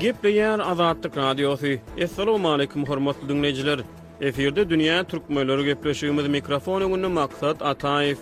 Gepleýär Azatlyk Radiosy. Assalamualaikum hormatly diňleýjiler. Efirde dünýä türkmenleri gepleşigimiz mikrofon öňünde Maksat Ataýew.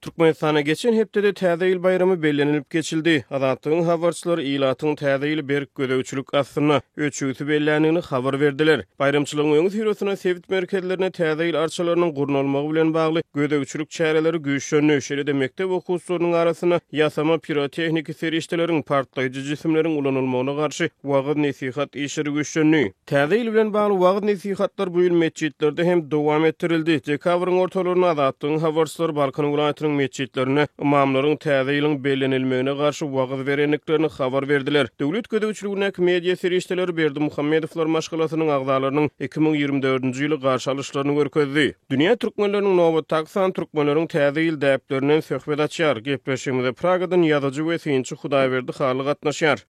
Türkmenistanda geçen hepdede Täze ýyl baýramy bellenilip geçildi. Azatlygyň habarçylary ilatyň Täze ýyly berk gözegçilik astynda, öçügsi belländigini habar berdiler. Baýramçylygyň öňüsyrasynda sebit merkezlerinde Täze ýyl arçalarynyň gurnalmagy bilen bagly gözegçilik çäreleri güýçlendi, şeýle-de mekdep okuwçylarynyň arasynda ýasama pirotehniki serişdeleriň, partlaýjy jisimleriň ulanylmagyna garşy wagyz-nesihat işleri güýçlendi. Täze ýyl bilen bagly wagyz-nesihatlar bu ýyl metjitlerde hem dowam etdirildi. Dekabryň ortalarynda Azatlygyň habarçylary Balkan welaýatynyň metjitlerinde ymamlaryň Täze ýylyň bellenilmegine garşy wagyz berendiklerini habar berdiler. Döwlet gözegçiligindäki media serişdeleri Berdimuhamedowlar maşgalasynyň agzalarynyň 2024-nji ýyly garşy alyşlaryny görkezdi. Dünýä türkmenleriniň nobatdaky sany türkmenleriň Täze ýyl däplerinden söhbet açýar. Gepleşigimize Pragadan ýazyjy we synçy Hudaýberdi Hally gatnaşýar.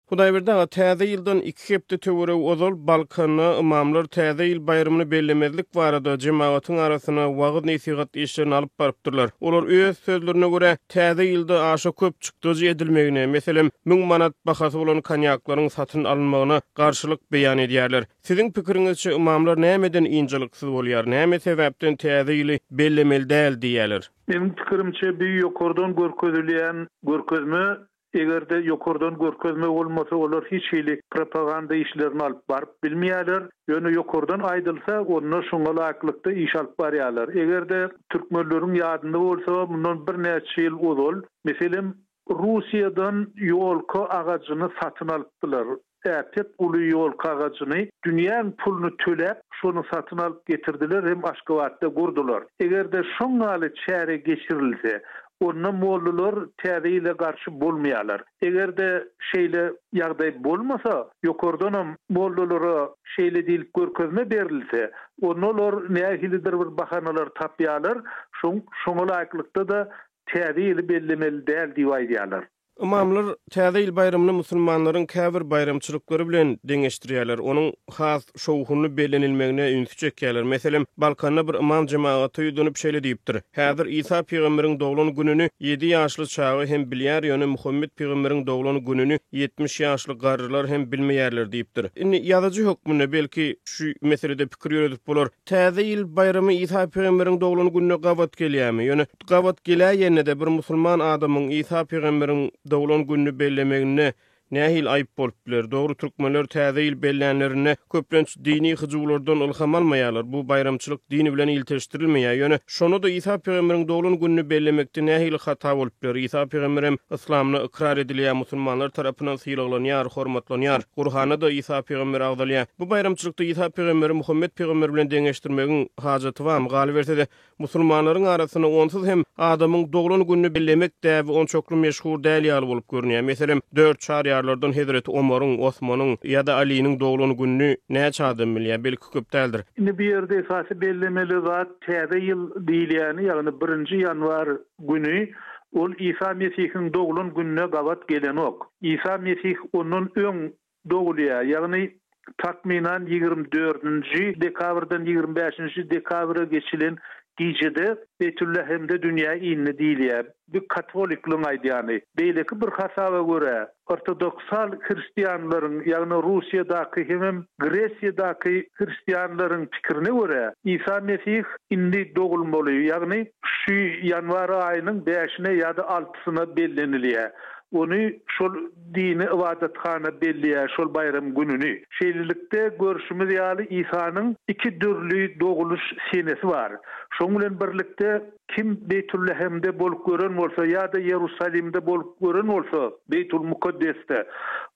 Hudaýberdi aga, Täze ýyldan iki hepde töweregi ozal Balkanda ymamlar Täze ýyl baýramyny bellemezlik barada jemagatyň arasynda wagyz-nesihat işlerini alyp barypdyrlar. Olar öz sözlerine görä, Täze ýylda aşa köp çykdajy edilmegine, meselem, müň manat bahasy bolan konýaklaryň satyn alynmagyna garşylyk beýan edýärler. Siziň pikiriňizçe, ymamlar nämeden ynjalyksyz bolýar, näme sebäpden Täze ýyly bellemeli däl diýýärler? Meniň pikirimçe, bu ýokardan görkezilýän görkezme Eger-de ýokardan görkezme bolmasa, olar hiç hili propaganda işlerini alyp baryp bilmeýärler. Ýöne ýokardan aýdylsa, onda şoňa laýyklykda iş alyp barýarlar. Eger-de türkmenleriň ýadynda bolsa, mundan birnäçe ýyl ozal, meselem, Russiýadan ýolka agajyny satyn alypdylar. Äpet uly ýolka agajyny dünýäň puluny töläp, şony satyn alyp getirdiler hem Aşgabatda gurdular. Eger-de şoň ýaly çäre geçirilse, onda mollalar Täze ýyla garşy bolmaýarlar. Eger-de şeýle ýagdaý bolmasa, ýokardanam mollalara şeýle diýlip görkezme berilse, onda olar nähilidir bir bahanalar tapýarlar, şoň şoňa laýyklykda-da Täze ýyly bellemeli däl diýip aýdýarlar. Ymamlar Täze ýyl baýramyny musulmanlaryň käbir baýramçylyklary bilen deňeşdirýärler, onuň has şowhunly bellenilmegine ünsi çekýärler. Meselem, Balkanda bir ymam jemagata ýüzlenip şeýle diýipdir, Häzir Isa pygamberiň doglan gününi ýedi ýaşly çaga hem bilýär, ýöne Muhammet pygamberiň doglan gününi 70 ýaşly garrylar hem bilmeýärler diýipdir. Indi ýazyjy hökmünde belki şu meselede pikir ýöredip bolar. Täze ýyl baýramy Isa pygamberiň doglan gününe gabat gelýärmi? Ýöne Gabat geläýende-de bir musulman adamyň Isa pygamberiň doglan gününi bellemeginde nähili aýyp bolup biler? Dogry türkmenler täze ýyl bellänlerinde köplenç dini hyjuwlardan ylham almaýarlar, bu baýramçylyk din bilen ilteşdirilmeýär. Ýöne şonda-da Isa pygamberiň doglan gününi bellemekde nähili hata bolup biler? Isa pygamberem yslamda ykrar edilýär, musulmanlar tarapyndan sylaglanýar, hormatlanýar. Gurhanda-da Isa pygamber agzalýar. Bu baýramçylykda Isa pygamberi Muhammet pygamber bilen deňeşdirmegiň hajaty barmy? Galyberse-de, Musulmanlaryň arasynda onsuz hem adamyň doglan gününi bellemek däbi onçakly meşhur däl ýaly bolup görünýär. Meselem, dört çaryýarlardan hezreti Omaryň, Osmanyň ýa-da Alynyň doglan gününi näçe adam bilýär? Belki köp däldir. Indi bu ýerde esasy bellemeli zat Täze ýyl diýilýäni, ýagny birinji ýanwar güni ol Isa Mesihiň doglan gününe gabat gelenok. Isa Mesih ondan öň dogulýar, ýagny takmynan 24-nji dekabrdan 25-nji dekabra geçilen gijede Beýtüllahemde dünýä indi diýilýär. Bu katolikligiň aýdýany. Beýleki bir hasaba görä, ortodoksal hristianlaryň, ýagny Russiýadaky hemem Gresiýadaky hristianlaryň pikirine görä, Isa Mesih indi dogulmaly, ýagny şu ýanwar aýynyň bäşine ýa-da altysyna bellenilýär. Ony şol dini ybadathana belleýär şol baýram gününi. Şeýlelikde, görşümiz ýaly, Isanyň iki dürli dogulyş senesi bar. Şonuň bilen birlikde, kim Beýtullehemde bolup gören bolsa ýa-da Ýerusalimde bolup gören bolsa, Beýtul Mukaddesde,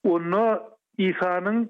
onda Isanyň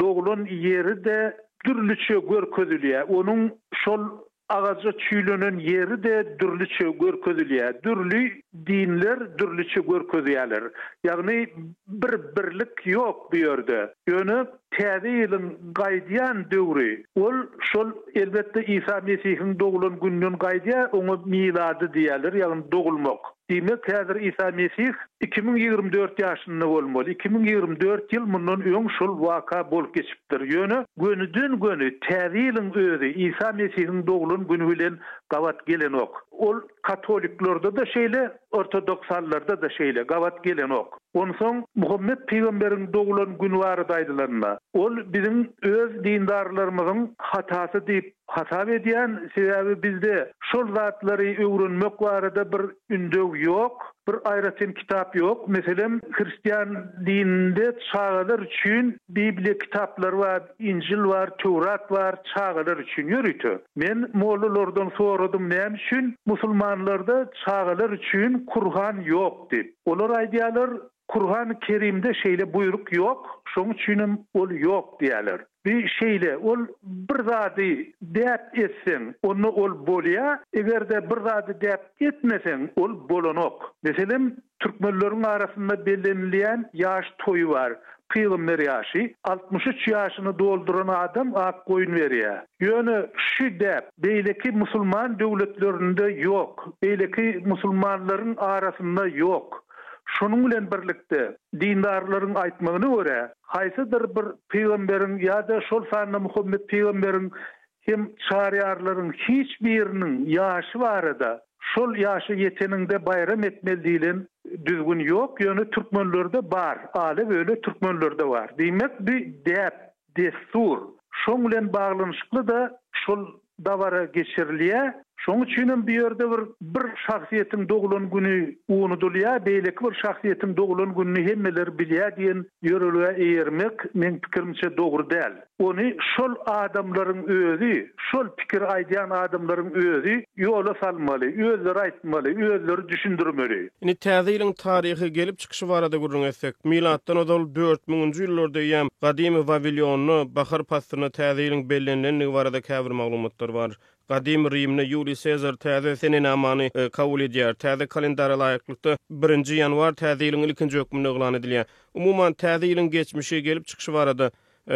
doglan ýeri-de dürlüçe görkezilýär. Onuň şol Agaja çüýlenen ýeri-de dürlüçe görkezilýär. Dürli dinler dürlüçe görkezýärler. Ýagny bir birlik ýok bu ýerde. Ýöne. Täze ýylyň gaýdýan döwri, ol şol elbetde Isa Mesihiň doglan gününden gaýdýar, oňa milady diýýärler, ýagny dogulmak. Diýmek, häzir Isa Mesih 2024 ýaşynda bolmaly. 2024 ýyl mundan öň şol waka bolup geçipdir. Ýöne gönüden-göni Täze ýylyň özi Isa Mesihiň doglan güni bilen gabat gelenok. Ol katoliklerde-de şeýle, ortodoksallarda-da şeýle, gabat gelenok. Onsoň Muhammet pygamberiň doglan güni barada aýdylanda, ol biziň öz dindarlarymyzyň hatasy diýip hasap edýän, sebäbi bizde şol zatlary öwrenmek barada bir ündew ýok, bir aýratyn kitap ýok. Meselem, hristian dininde çagalar üçin Bibliýa kitaplary bar, Injil bar, Töwrat bar, çagalar üçin ýörite. Men mollalardan soradym näme üçin musulmanlarda çagalar üçin Kurhan ýok diýip. Olar aýdýarlar, Kurhany Kerimde şeýle buýruk ýok, şoň üçinem ol ýok diýýärler. Bi şeýle, ol bir zady däp etseň, onda ol bolýar, eger-de bir zady däp etmeseň, ol bolanok. Meselem, türkmenleriň arasynda bellenilýän ýaş toýy bar, pygamber ýaşy, 63 ýaşyny dolduran adam ak goýun berýär. Ýöne şu däp beýleki musulman döwletlerinde ýok, beýleki musulmanlaryň arasynda ýok. Şonuň bilen birlikde, dindarlaryň aýtmagyna görä, haýsydyr bir pygamberiň ýa-da şol sanda Muhammet pygamberiň hem çaryýarlaryň hiç biriniň ýaşy barada şol ýaşa ýeteniňde baýram etmeli diýlen düzgün ýok, ýöne türkmenlerde bar, ale-böle türkmenlerde bar. Diýmek, bu däp, dessur. Şoň bilen baglanyşykly-da şol dabara geçirilýär. Şoň üçinem bu ýerde bir bir şahsyýetiň doglan güni unudylýar, beýleki bir şahsyýetiň doglan gününi hemmeler bilýär diýen ýörelgä eýermek, meň pikirimçe, dogry däl. Ony şol adamlaryň özi, şol pikiri aýdýan adamlaryň özi ýola salmaly, özleri aýtmaly, özleri düşündirmeli. Indi Täze ýylyň taryhy gelip çykyşy barada gürrüň etsek, milatdan ozal dört müňünji ýyllarda eýýäm gadymy Wawilionda bahar paslynda Täze ýylyň bellenilendigi barada käbir maglumatlar bar. Gadymy Rimde Ýuliý Sezar täze senenamany kabul edýär. Täze kalendara laýyklykda, birinji ýanwar Täze ýylyň ilkinji hökmünde yglan edilýär. Umuman, Täze ýylyň geçmişi, gelip çykyşy barada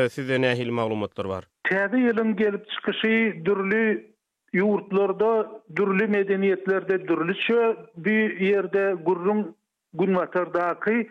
sizde nähili maglumatlar bar? Täze ýylyň gelip çykyşy dürli Ýurtlarda dürli medeniýetlerde dürlüçe bu ýerde gürrüň Günbatardaky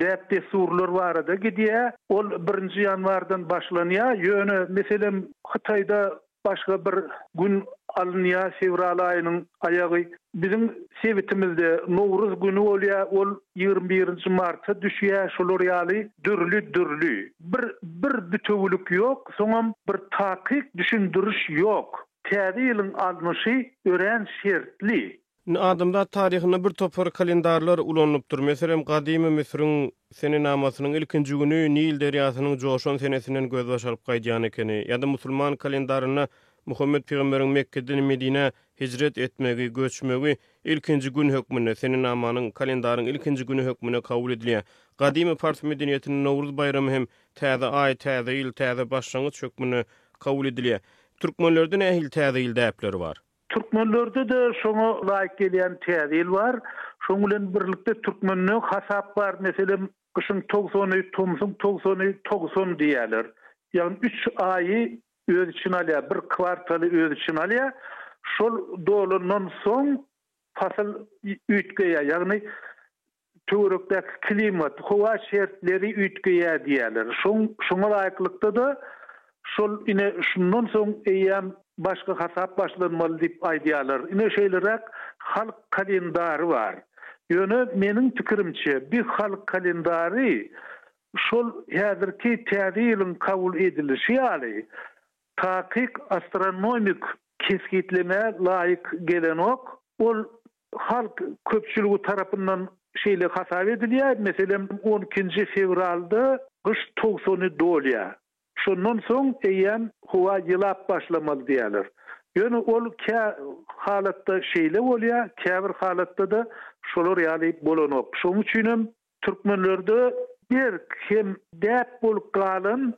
däp-dessurlar barada gidýär. Ol birinji ýanwardan başlanýar. Ýöne, meselem, Hytaýda başga bir gün alynýar, fewral aýynyň aýagy. Biziň sebitimizde Nowruz güni bolýar, ol 21-nji marta düşýär. Şolar ýaly dürli-dürli. Bir bir bitewülik ýok, soňam bir takyk düşündiriş ýok. Täze ýylyň alnyşy örän şertli. Indi adamzat taryhynda bir topar kalendarlar ulanylypdyr. Meselem, gadymy Müsüriň senenamasynyň ilkinji güni Nil derýasynyň joşan senesinden gözbaş alyp gaýdýan ekeni. Ýa-da musulman kalendarynda Muhammet pygamberiň Mekgeden Medinä hijret etmegi, göçmegi ilkinji gün hökmünde, senenamanyň, kalendaryň ilkinji güni hökmünde kabul edilýär. Gadymy pars medeniýetinde Nowruz baýramy hem täze aý, täze ýyl, täze başlangyç hökmünde kabul edilýär. Türkmenlerde nähili täze ýyl däpleri bar? Türkmenlerde-de şoňa laýyk gelýän täze ýyl bar. Şoň bilen birlikde türkmende hasap bar, meselem, gyşyň togsany, tomsuň togsany, 90 diýýärler. Ýagny üç aýy öz içine alýar, bir kwartaly öz içine alýar. Şol dolandan soň pasyl üýtgeýär, ýagny töwerekdäki klimat, howa şertleri üýtgeýär diýýärler. Şoň şoňa laýyklykda-da şol ine şundan soň eýýäm başga hasap başlanmaly diýip aýdýarlar. Ine şeýleräk halk kalendary bar. Ýöne meniň pikirimçe bi halk kalendary Şol häzirki Täze ýylyň kabul edilişi ýaly, takyk astronomik kesgitlemä laýyk gelenok, ol halk köpçüligi tarapyndan şeýle hasap edilýär, meselem, on ikinji fewralda gyş togsany dolýar, şondan soň eýýäm howa ýylap başlamaly diýýärler. Ýöne ol kä halatda şeýle bolýar, käbir halatda-da şolar ýaly bolanok. Şonuň üçinem Türkmenlerde berk hem däp bolup galan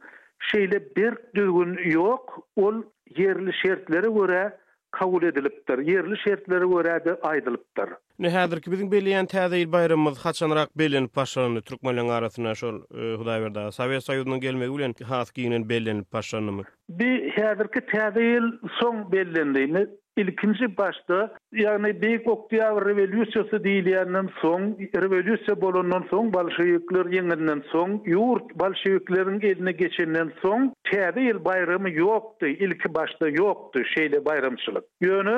şeýle berk düzgün ýok, ol ýerli şertlere görä kabul edilipdir, ýerli şertlere görä-de aýdylypdyr. Indi häzirki biziň belleýän Täze ýyl baýramymyz haçanrak bellenip başlandy türkmenleň arasynda şol Hudaýberdi aga? Sowet Soýuzynyň gelmegi bilen has giňden bellenilip başlandymy? Bi häzirki Täze ýyl soň bellendi. Ilkinji başda, ýagny Beýik Oktýabr rewolýusiýasy diýilýänden soň, rewolýusiýa bolandan soň, bolşewikler ýeňenden soň, ýurt bolşewikleriň eline geçenden soň Täze ýyl baýramy ýokdy, ilki başda ýokdy şeýle baýramçylyk. Ýöne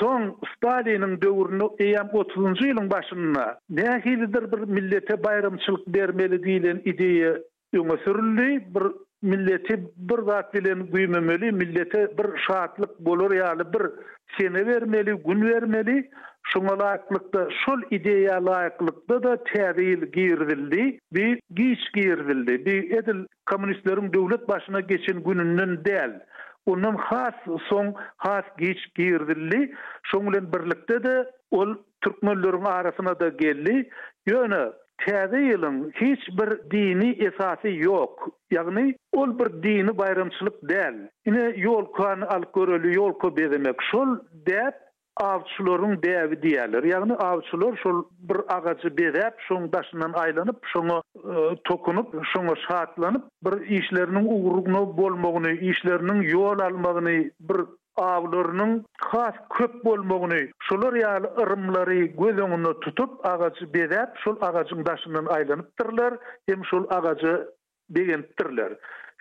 soň Staliniň döwründe eýýäm otuzynjy ýylyň başynda nähilidir bir millete baýramçylyk bermeli diýlen ideýa Öňe sürüldi, bir milleti bir zat bilen güýmemeli, millete bir şatlyk bolar ýaly bir sene bermeli, gün bermeli. Şoňa laýyklykda, şol ideýa laýyklykda-da täze ýyl girizildi. Bi giç girizildi. Bi edil kommunistleriň döwlet başyna geçen gününden däl. Ondan has soň, has giç girizildi. Şoň bilen birlikde-de ol türkmenleriň arasyna-da geldi. Ýöne Täze ýylyň hiç bir dini esasy ýok. Ýagny, ol bir dini baýramçylyk däl. Ine, ýolkany alyp göreli, ýolka bezemek. Şol däp awçylaryň däbi diýýärler. Ýagny, awçylar şol bir agajy bezäp, şoň daşyndan aýlanyp, şoňa tokunyp, şoňa şatlanyp, bir işleriniň ugruna bolmagyny, işleriniň ýol almagyny, bir awlarynyň has köp bolmagyny, şolar ýaly yrymlary göz öňünde tutup, agajy bezäp, şol agajyň daşyndan aýlanypdyrlar hem şol agaja begenipdirler.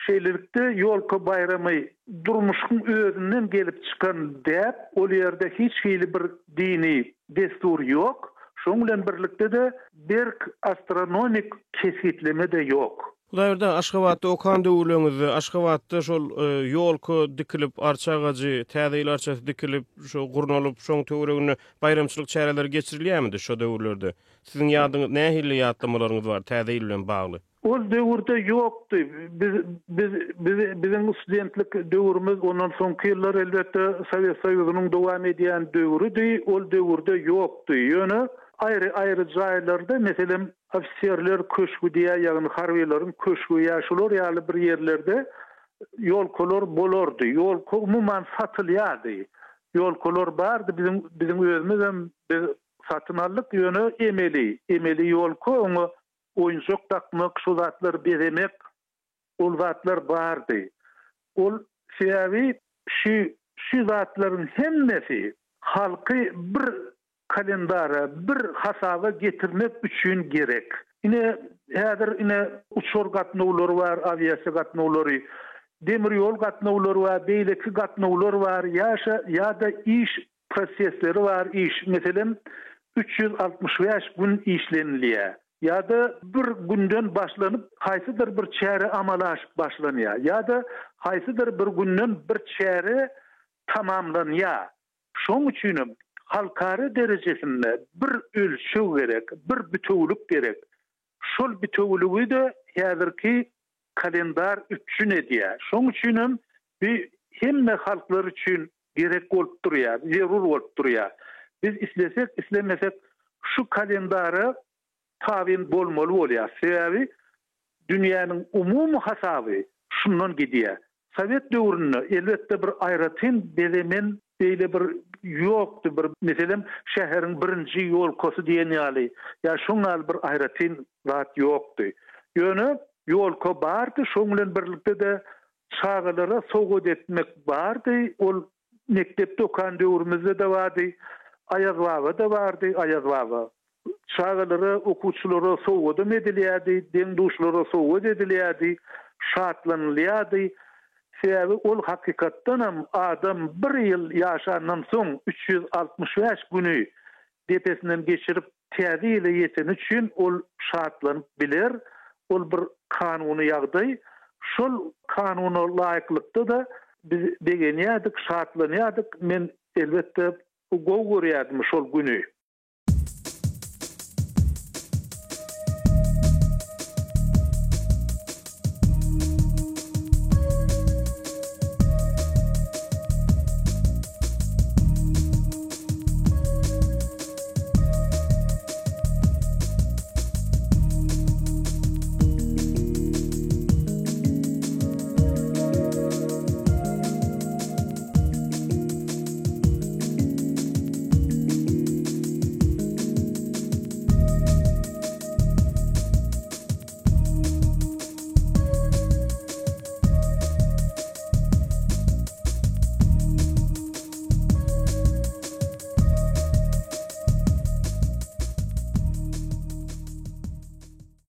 Şeýlelikde, ýolka baýramy durmuşyň özünden gelip çykan däp, ol ýerde hiç hili bir dini dessur ýok, şonuň bilen birlikde-de berk astronomik kesgitleme-de ýok. Hudaýberdi aga, Aşgabatda okan döwürleriňizde, Aşgabatda şol ýolka dikilip, arça agajy, Täze ýyl arçasy dikilip, şo gurnalyp, şoň töwereginde baýramçylyk çäreleri geçirilýärmidi şo döwürlerde? Siziň ýadyňyz, nähili ýatlamalaryňyz bar Täze ýyl bilen bagly? Ol döwürde ýokdy. Biz, biz, biz, biziň studentlik döwrümiz, ondan soňky ýyllar elbetde Sowet Soýuzynyň dowam edýän döwrüdi, ol döwürde ýokdy. Ýöne aýry-aýry jaýlarda, meselem, Ofiserler köşgi diýýär, ýagny harbylaryň köşgi ýa şular ýaly bir ýerlerde ýolkalar bolardy. Ýolka umuman satylýardy. Ýolkalar bardy, biziň biziň özümizem biz satyn aldyk, ýöne emeli, emeli ýolka, oňa oýunjak dakmak, şu zatlary bezemek, ol zatlar bardy. Ol sebäbi şu şu zatlaryň hemmesi halky bir kalendara, bir hasaba getirmek üçin gerek. Ine, häzir ine uçar gatnawlary bar, awiasiýa gatnawlary, demir ýol gatnawlary bar, beýleki gatnawlar bar, ýaşa ýa-da iş prosesleri bar, iş, meselem, 365 gün işlenilýär ýa-da bir günden başlanyp haýsydyr bir çäre amala aşyp başlanýar ýa-da haýsydyr bir günden bir çäre tamamlanýar. Şoň üçinem halkara derejesinde bir ölçeg gerek, bir bitewülik gerek. Şol bitewüligi-de häzirki kalendar üpjün edýär. Şoň üçinem bu hemme halklar üçin gerek bolup durýar, zerur bolup durýar. Biz islesek, islemesek şu kalendara tabyn bolmaly bolýar. Sebäbi dünýäniň umumy hasaby şundan gidýär. Sowet döwründe elbetde bir aýratyn bezemen beýle bir ýokdy, bir meselem şäheriň birinji ýolkasy diýen ýaly ýa şoň ýaly bir aýratyn zat ýokdy. Ýöne ýolka bardy, şoň bilen birlikde-de çagalara sowgat etmek bardy, ol Mekdepde okan döwrümizde-de bardy. Aýazbaba-da bardy, Aýazbaba. Çagalara, okuwçylara sowgadam edilýärdi, deň-duşlara sowgat edilýärdi, şatlanylýardy. Sebäbi ol hakykatdanam adam bir ýyl ýaşandan soň 365 güni depesinden geçirip täze ýyla ýeteni üçin ol şatlanyp biler, ol bir kanuny ýagdaý. Şol kanuna laýyklykda-da biz begenýärdik, şatlanýardyk. Men elbetde gowy görýärdim şol güni.